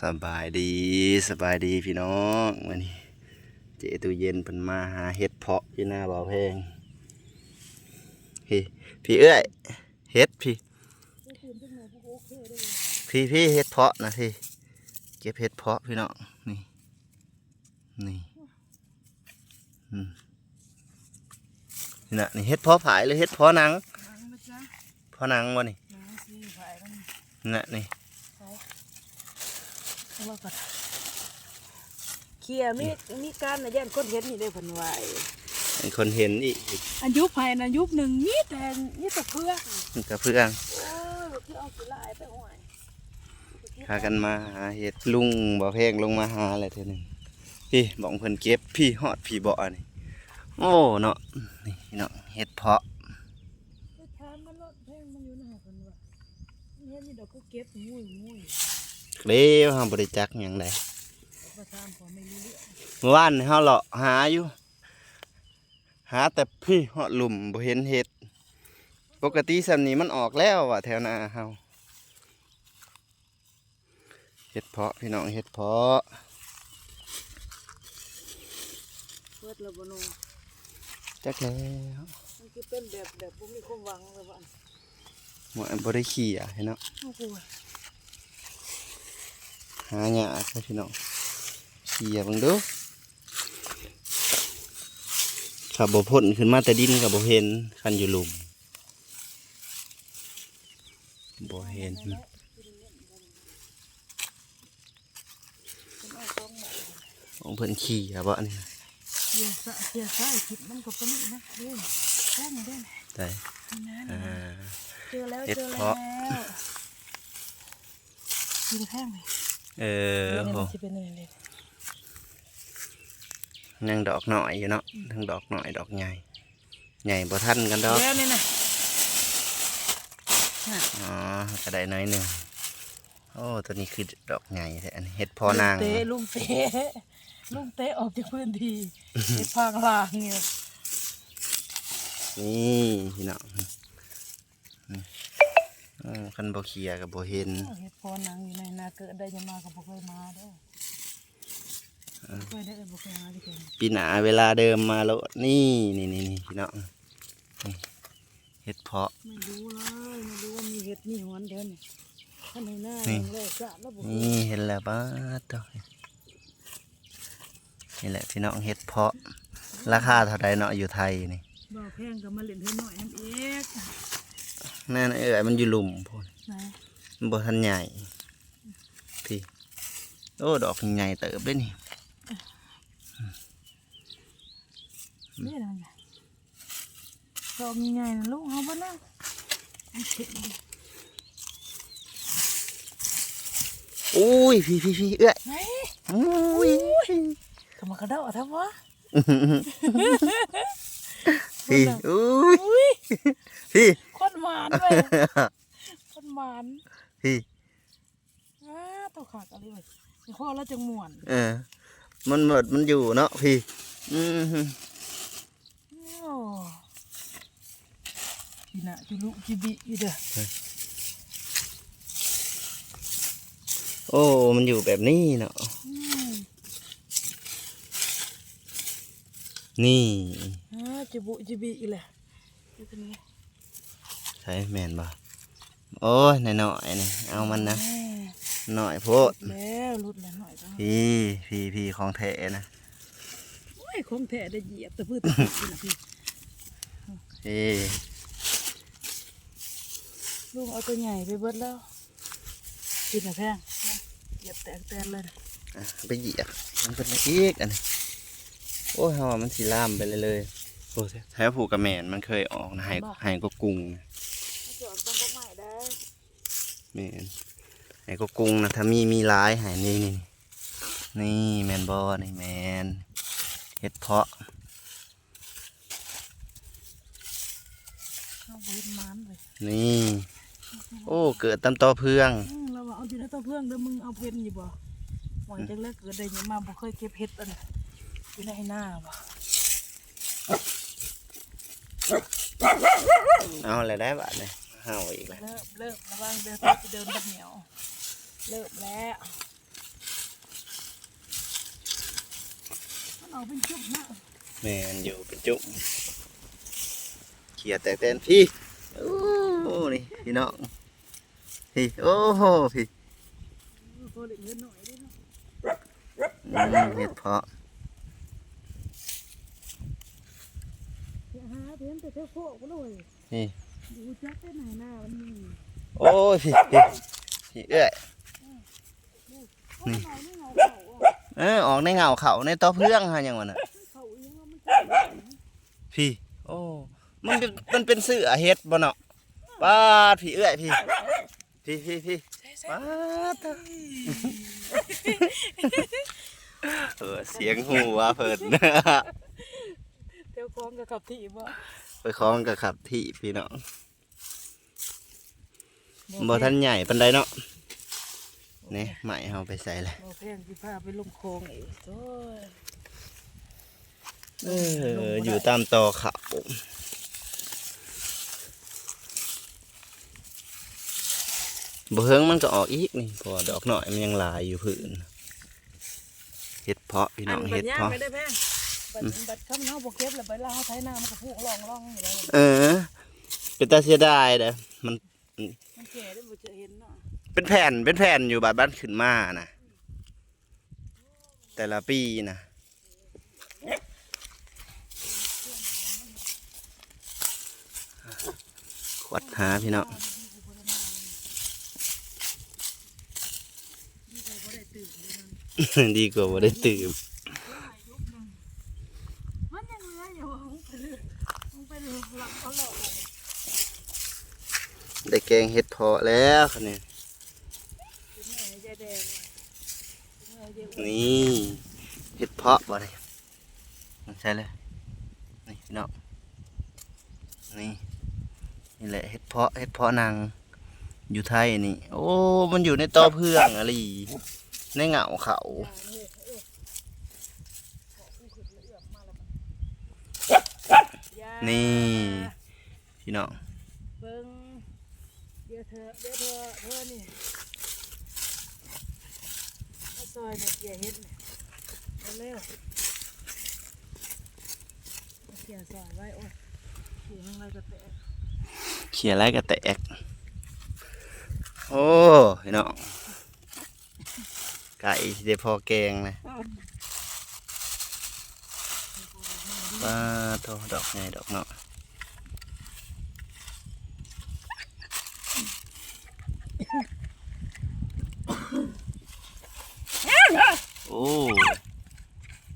ສະບາຍດີ ສະບາຍດີພີ່ນ້ອງ ມື້ນີ້ເຈຕູ້ເຢັນເພິ່ນມາຫາເຫັດເຜາະຢູ່ນາບ່າວແພງ. ພີ່ ພີ່ເອື້ອຍ ເຫັດ ພີ່ ພີ່ ພີ່ ເຫັດເຜາະນະ ພີ່ ເກັບເຫັດເຜາະພີ່ນ້ອງ ນີ້ ນີ້ ອືມ ນີ້ນະ ນີ້ເຫັດເຜາະຜາຍ ຫຼືເຫັດເຜາະໜັງ? ໜັງນະຈ໊ະ ເຜາະໜັງບໍ່ນີ້? ໜັງຊິຜາຍມັນ ນີ້ນະ ນີ້ ໄປ ເອົາມາກ່ອນ ເຂ່ຍ ມີ ມີການນະ ຢ້ານຄົນເຫັນນີ້ເດ້ ເພິ່ນວ່າ ໃຫ້ຄົນເຫັນອີກ ອັນຍຸບໃຫ້ນະ ຍຸບໜຶ່ງມີແຕ່ ມີແຕ່ເຟືອງ ມີແຕ່ເຟືອງ ໂອ້ຍ ຄືເອົາຂີ້ຫຼາຍແທ້ ໂອ້ຍ ພາກັນມາຫາເຫັດ ລຸງບ່າວແພງລົງມາຫາແລ້ວເທື່ອໜຶ່ງ. ພີ້ ບ່ອນເພິ່ນເກັບ ພີ້ ຮອດພີ້ເບາະອັນນີ້ ໂອ້ເນາະ ນີ້ພີ່ນ້ອງ ເຫັດເຜາະ ໄປຖາມມັນໂລດ ແພງມັນຢູ່ນະ ເພິ່ນວ່າ ມັນເຫັນຢູ່ດອກ ກູເກັບງຸ້ຍງຸ້ຍ ເດ້ ເຮົາບໍ່ໄດ້ຈັກຫຍັງໃດ ໄປຖາມກໍໄມ່ຮູ້ເລື່ອງ ມື້ວານນີ້ເຮົາເລາະຫາຢູ່ ຫາແຕ່ພີ້ ຮອດລຸ່ມ ບໍ່ເຫັນເຫັດ ປົກກະຕິຊ່ຳນີ້ມັນອອກແລ້ວວ່າແຖວນາເຮົາ. ເຫັດເຜາະພີ່ນ້ອງ ເຫັດເຜາະ ເໝິດແລ້ວບໍ່ນໍ? ຈັກແລ້ວ ມັນຄືເປັນແບບ ແບບບໍ່ມີຄວາມຫວັງແລ້ວວ່າ ບໍ່ ບໍ່ໄດ້ເຂ່ຍເນາະ ໂອ້ໂຫ ຫາຍາກເດ້ພີ່ນ້ອງ ເຂ່ຍເບິ່ງດູ ຖ້າບໍ່ພົ້ນຂຶ້ນມາແຕ່ດິນກໍບໍ່ເຫັນ ຄັນຢູ່ລຸ່ມ ບໍ່ເຫັນ ຂອງເພິ່ນເຂ່ຍບໍ່ອັນນີ້ ເຂ່ຍຊະ ເຂ່ຍຊະ ຄິດມັນກໍປານນີ້ນະ ເດ້ ແພງເດ້ ໃສ ນັ້ນ ອ່າ ເຈີແລ້ວ ເຫັດເຜາະ ເຈີແລ້ວ ກິນແພງນີ້ ເອີ ນີ້ ໂຫ ມັນຊິເປັນຈັ່ງໃດເດ້ ຍັງດອກນ້ອຍຢູ່ເນາະ ອືມ ທັງດອກນ້ອຍດອກໃຫຍ່ ໃຫຍ່ບໍ່ທັນກັນດອກ ແລ້ວນີ້ນະ ນະ ອໍ ກໍໄດ້ໜ້ອຍໜຶ່ງ ໂອ້ ຕົວນີ້ຄືດອກໃຫຍ່ແທ້ ອັນນີ້ເຫັດເຜາະນາງ ລຸງເຕະ ລຸງເຕະ ລຸງເຕະອອກຈາກພື້ນທີ່ ເຮັດພາງລ່າງຢູ່ ນີ້ພີ່ນ້ອງ ນີ້ ເອີ ຄັນບໍ່ເຂ່ຍກໍບໍ່ເຫັນ ໂອ້ ເຫັດເຜາະນາງຢູ່ໃນນາເກີດໄດ້ ຢ່າມາກໍບໍ່ເຄີຍມາເດີ. ເອີ ບໍ່ເຄີຍໄດ້ ບໍ່ເຄີຍຫາຈັກເທື່ອ ປີໜ້າເວລາເດີມມາໂລດ ນີ້ ນີ້ ນີ້ ນີ້ ພີ່ນ້ອງ ນີ້ ເຫັດເຜາະ ໄມ່ຮູ້ເລີຍ ໄມ່ຮູ້ວ່າມີເຫັດມີຫອນແຖວນີ້ ຄັນໃຫ້ນາ ນີ້ ຍັງແລກຊາດແລ້ວບໍ່ເຄີຍ ນີ້ ເຫັນແລ້ວ ປາດໂທ້ ນີ້ແຫຼະພີ່ນ້ອງ ເຫັດເຜາະ ລາຄາເທົ່າໃດເນາະ ຢູ່ໄທນີ້ ບໍ່ແພງ ກໍມາຫຼິ້ນເຮືອນນ້ອຍນຳອີກ ນັ້ນ ເອີ ມັນຢູ່ລຸ່ມພຸ້ນ ໄໝ? ມັນບໍ່ທັນໃຫຍ່ ພີ້ ໂອ້ ດອກໃຫຍ່ເຕີບເດ້ນີ້ ນີ້ນະ ດອກໃຫຍ່ໆນະ ລຸງເອົາເບິດແລ້ວ ໂອ້ຍ ພີ້ໆໆ ເອື້ອຍ ໄໝ? ໂອ້ຍ ໂອ້ຍ ກໍມາກະເດາະແທ້ວະ ພີ້ ພຸ້ນນະ ໂອ້ຍ ໂອ້ຍ ພີ້ ຄົນໝານເວີຍ ຄົນໝານ ພີ້ ອ້າ ໂຕຂາກະລີເວີຍ ພໍລະຈັ່ງມ່ວນ ເອີ ມັນໝົດ ມັນຢູ່ເນາະ ພີ້ ອື ໂອ້ ພີ້ນະ ຈຸລຸຈິບິຢູ່ເດີ ໂອ້ ມັນຢູ່ແບບນີ້ເນາະ ອື ນີ້ ອາ ຈິບຸຈິບິອີກແຫຼະ ໃສ ແມ່ນບໍ່? ໂອ້ຍ ນ້ອຍໆນີ້ ເອົາມັນນະ ນ້ອຍໂພດ ແລ້ວ ຫຼຸດແລ້ວ ນ້ອຍ ພີ້ ພີ້ ພີ້ ຂອງແທ້ນະ ໂອ້ຍ ຂອງແທ້ໄດ້ຢຽບຕະພືຕະພີນະພີ້ ເອີ ລຸງເອົາຕົວໃຫຍ່ໄປເບິດແລ້ວ ກິນນະແພງ ຢຽບແຕກແຕນເລີຍ ອ່ະ ໄປຢຽບ ມັນເປັນອີກອັນນີ້ ໂອ້ຍ ເຮົາວ່າມັນຊິລາມໄປເລີຍໆ ໂອ້ຍ ແຖວພູກະແມ່ນ ມັນເຄີຍອອກນະ ໃຫ້ ໃຫ້ກະກຸງ ມັນຊິອອກຕົ້ນດອກໄມ້ໄດ້ ແມ່ນ ໃຫ້ກະກຸງນະ ຖ້າມີ ມີຫຼາຍໃຫ້ ນີ້ ນີ້ ນີ້ ແມ່ນບໍ່? ນີ້ແມ່ນ ເຫັດເຜາະ ເຮົາບໍ່ເຫັນໝານເລີຍ ນີ້ ໂອ້ ເກີດຕາມຕໍເຟືອງ ອື ລາວວ່າເອົາຢູ່ໃນຕໍເຟືອງເດີ ມຶງເອົາເຫັນຢູ່ບໍ່? ຫວັງ ອື ຈັກແລເກີດໄດ້ຫຍັງມາ ບໍ່ເຄີຍເກັບເຫັດອັນ ຢູ່ໃນໄຮ່ນາບໍ່? ເອົາແລ້ວໄດ໋ບາດນີ້ ເຫົ່າອີກແລ້ວ ເລີ່ມ ເລີ່ມ ລະວັງເດີ ເດີນບັດໜຽວ ເລີ່ມແລ້ວ ເອົາເປັນຈຸກເນາະ ແມ່ນຢູ່ ເປັນຈຸກ ເຂ້ຍແຕກແຕ່ນພີ້. ໂອ້ ນີ້ພີ່ນ້ອງ ພີ້ ໂອ້ໂຫ ພີ້ ເອີ ພໍເລັກເຮືອນນ້ອຍເດ້ເນາະ ອືມ ເຫັດເຜາະ ໄປຫາເຫັນແຕ່ແຖວໂຄກພຸ້ນເລີຍ ນີ້ ບໍ່ຮູ້ຈັກແຕ່ໃນນາມັນມີ ໂອ້ຍ ພີ້ ພີ້ ພີ້ເອື້ອຍ ນີ້ ເອີ ອອກໃນເຫງົ້າເຂົ້າ ໃນຕໍ່ເພື່ອງຫາຫຍັງວະນະ ເຂົ້າອີຫຍັງວະ ມັນ ພີ້ ໂອ້ ມັນເປັນ ມັນເປັນເຊື້ອເຫັດບໍ່ເນາະ ປາດ ພີ້ເອື້ອຍ ພີ້ ພີ້ ພີ້ ພີ້ ໃສ່ ໃສ່ ປາດ ເອີ ສຽງຫົວເພິ່ນ ແຖວຂອງກໍຂັບຖີ່ບໍ່ ໄປຂອງກໍຂັບຖີ່ ພີ່ນ້ອງ. ບໍ່ ບໍ່ທັນໃຫຍ່ປານໃດເນາະ ນີ້ ໄມ້ເຮົາໄປໃສລະ ບໍ່ແພງ ຊິພາໄປລົງຄອງອີກ ໂອ້ຍ ເອີ ຢູ່ຕາມຕໍເຂົາ ບໍ່ເຫິງມັນກໍອອກອີກນີ້ ເພາະວ່າດອກນ້ອຍມັນຍັງຫຼາຍຢູ່ພື້ນ. ເຫັດເຜາະ ພີ່ນ້ອງ ອັນບັດ ເຫັດເຜາະ ຍາມໄປເດີແພງ ບັດ ອືມ ບັດຄັນເຮົາບໍ່ເກັບແລ້ວ ບັດລາວເຮົາໄຖນາ ມັນກໍພຸລອງໆຢູ່ແລ້ວ ເອີ ເປັນຕາເສຍດາຍເດ້ ມັນ ມັນແກ່ໄດ້ບໍ່ຈະເຫັນເນາະ ເປັນແຜ່ນ ເປັນແຜ່ນຢູ່ ບາດມັນຂຶ້ນມານະ ແຕ່ລະປີນະ ຂວັດຫາ ພີ່ນ້ອງ ດີກວ່າບໍ່ໄດ້ຕື່ມ ມັນຍັງເຫຼືອຢູ່ ໄດ້ແກງເຫັດເຜາະແລ້ວຄັນນີ້ ນີ້ ເຫັດເຜາະບໍ່ນີ້ ໃສ່ເລີຍ ນີ້ພີ່ນ້ອງ ນີ້ ນີ້ແຫຼະເຫັດເຜາະ ເຫັດເຜາະນາງຢູ່ໄທນີ້ ໂອ້ ມັນຢູ່ໃນຕໍເພື່ອງອີ່ຫຼີ ໃນເຫງົ້າເຂົາ ນີ້ ພີ່ນ້ອງ ເບິ່ງ ດຽວເທີ ດຽວເທີ ເທີນີ້ ມາຊ່ອຍແມ່ເກຍເຫັດນີ້ ເລັວໆ ເກຍຊ່ອຍໄວ້ ໂອ້ຍ ເກຍຫຍັງໄວກໍແຕກ ເກຍໄວກໍແຕກ ໂອ້ ພີ່ນ້ອງ ໃກ້ຊິໄດ້ພໍແກງແລ້ວ ປາດໂທ້ ດອກໃຫຍ່ດອກເນາະ ໂອ້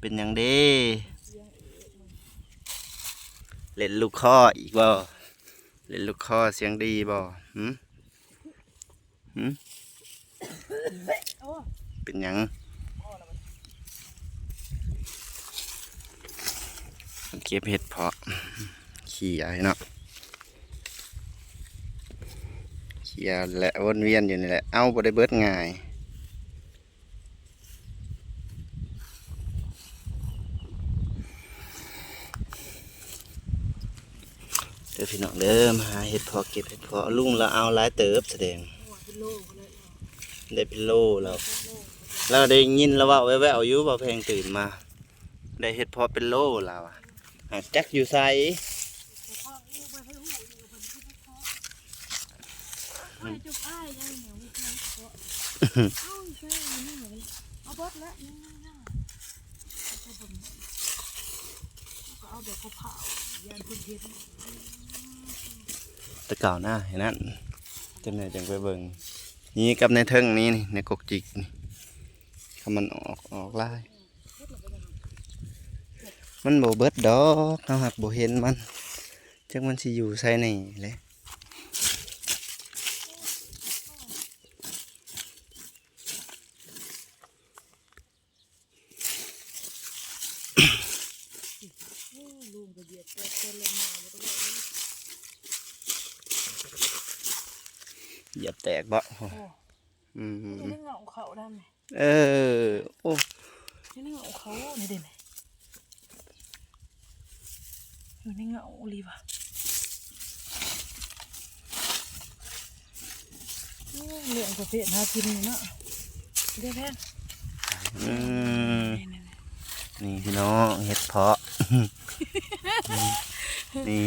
ເປັນຫຍັງເດ້ ເຫຼັ້ນລູກຄໍອີກບໍ່ ເຫຼັ້ນລູກຄໍສຽງດີບໍ່ ຫື? ຫື? ໂອ້ ເປັນຫຍັງ? ເກັບເຫັດເຜາະ ເຂ້ຍເນາະ ເຂ້ຍແຫຼະ ວົນວຽນຢູ່ນີ້ແຫຼະ ເອົາບໍ່ໄດ້ເບິດງ່າຍ. ເດີພີ່ນ້ອງເດີ ມາຫາເຫັດເຜາະ ເກັບເຫັດເຜາະ ລຸງລາວເອົາຫຼາຍເຕີບສະແດງ ໄດ້ເປັນໂລແລ້ວ ລາວໄດ້ຍິນລາວເວົ້າແວ່ວໆຢູ່ ບໍ່ແພງຕື່ນມາ ໄດ້ເຫັດເຜາະເປັນໂລລາວວ່າ ຫາກຈັກຢູ່ໃສ. ເອົາເບິດແລ້ວ ຍັງຍັງ ເອົາເບິດ ກໍເອົາແບບເຜົາໆ ຢ້ານເພິ່ນເຫັນ ແຕ່ເກົ່ານະ ໃຫ້ນັ້ນ ຈັ່ງໃດຈັ່ງໄປເບິ່ງ ນີ້ກັບໃນເທິງນີ້ ໃນກົກຈິກນີ້ ຄັນມັນອອກ ອອກຫຼາຍ ມັນບໍ່ເບິດດອກ ເຮົາຫາກບໍ່ເຫັນມັນ ຈັກມັນຊິຢູ່ໃສແດ່ເລີຍ. ໂອ້ ລຸງກໍຢຽບແຕກ ແຕ່ລົງມາບໍ່ໄດ້ເລີຍ ຢຽບແຕກບໍ່? ໂອ້ ອືມ ມັນຢູ່ໃນເຫງົ້າເຂົານັ້ນ ເອີ ໂອ້ ຢູ່ໃນເຫງົ້າເຂົານີ້ເດ້ ຢູ່ໃນເຫງົ້າອີ່ຫຼີວ່າ ໂອ້ ເລື່ອງປະເພດຫາກິນນີ້ເນາະ ເດ້ແພງ ອືມ ນີ້ ນີ້ພີ່ນ້ອງ ເຫັດເຜາະ ນີ້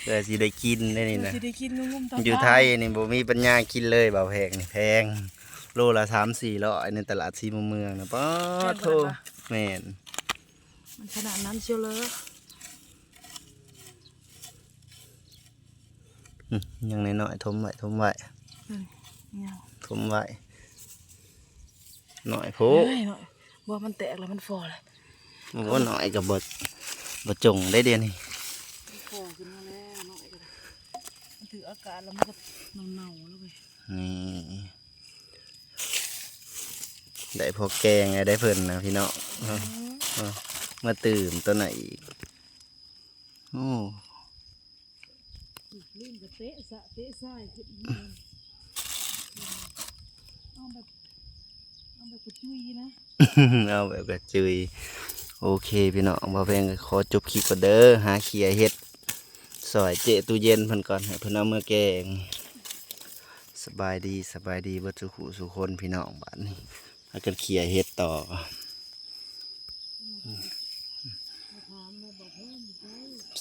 ເພື່ອຊິໄດ້ກິນໄດ້ນີ້ນະ ຊິໄດ້ກິນງຸ້ມໆ ຢູ່ໄທນີ້ບໍ່ມີປັນຍາກິນເລີຍ ບ່າວແພງນີ້ແພງ ໂລລະສາມສີ່ຮ້ອຍ ໃນຕະຫຼາດສີ່ມຸມເມືອງນະ ປາດໂທ ແມ່ນ ມັນຂະໜາດນັ້ນເຊີຍເລີ. ອືມ ຍັງນ້ອຍໆ ຖົມໄວ້ ຖົມໄວ້ ອືມ ຍັງ ຖົມໄວ້ ນ້ອຍໂພດ ເອີຍ ນ້ອຍ ບໍ່ ມັນແຕກແລ້ວ ມັນພໍແລ້ວ ໂອ້ ນ້ອຍກໍບໍ່ ບໍ່ຈົງໄດ້ດຽວນີ້ ມັນພໍຂຶ້ນມາແລ້ວ ນ້ອຍກໍໄດ້ ມັນຖືກອາກາດແລ້ວ ມັນກໍເນົ່າໆ ແລ້ວເວີຍ ນີ້ ໄດ້ພໍແກງໄດ້ເພິ່ນນະພີ່ນ້ອງ ອືມ ເອີ ມາຕື່ມຕົວນັ້ນອີກ ໂອ້ ຫຼິ້ນກໍເຕະສະເຕະຊາຍຂຶ້ນ ເອົາແບບ ເອົາແບບກະຈຸຍນະ ເອົາແບບກະຈຸຍ ໂອເຄພີ່ນ້ອງ ບ່າວແພງກໍຂໍຈົບຄລິບກ່ອນເດີ ຫາເຂົ້ຍເຫັດຊ່ອຍເຈ້ຕູ້ເຢັນເພິ່ນກ່ອນ ໃຫ້ເພິ່ນເອົາເມືອແກງ ສະບາຍດີ ສະບາຍດີເບິດສູ່ຜູ້ສູ່ຄົນພີ່ນ້ອງ ບາດນີ້ ພາກັນເຂົ້ຍເຫັດຕໍ່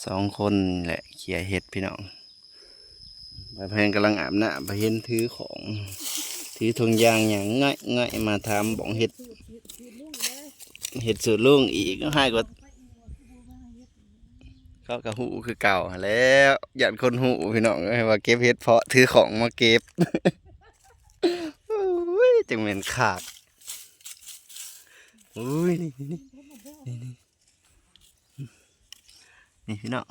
ສອງຄົນແຫຼະເຂົ້ຍເຫັດພີ່ນ້ອງ ບ່າວແພງກຳລັງອາບນ້ຳ ໄປເຫັນຖືຂອງ ຖືຖົງຢາງຫຍັງ ງ່ອຍໆ ມາຖາມບ່ອງເຫັດ ເຫັດສູດລຸງອີກ ໃຫ້ກວ່າ ເຂົາກໍຮູ້ຄືເກົ່າຫັ້ນແຫຼ້ວ ຢ້ານຄົນຮູ້ພີ່ນ້ອງເອີຍ ວ່າເກັບເຫັດເຜາະ ຖືຂອງມາເກັບ ໂອ້ຍ ຈັ່ງແມ່ນຄັກ ໂອ້ຍ ນີ້ ນີ້ ນີ້ ນີ້ ນີ້ພີ່ນ້ອງ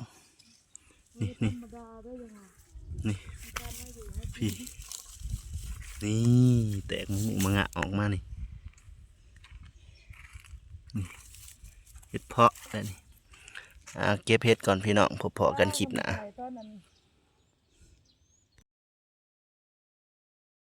ນີ້ ນີ້ ນີ້ ພີ່ ນີ້ ແຕກໝາກຫູກໝາກງະອອກມານີ້ ນີ້ ເຫັດເຜາະແລ້ວນີ້ ອ່າ ເກັບເຫັດກ່ອນພີ່ນ້ອງ ພົບພໍ້ກັນຄລິບໜ້າ.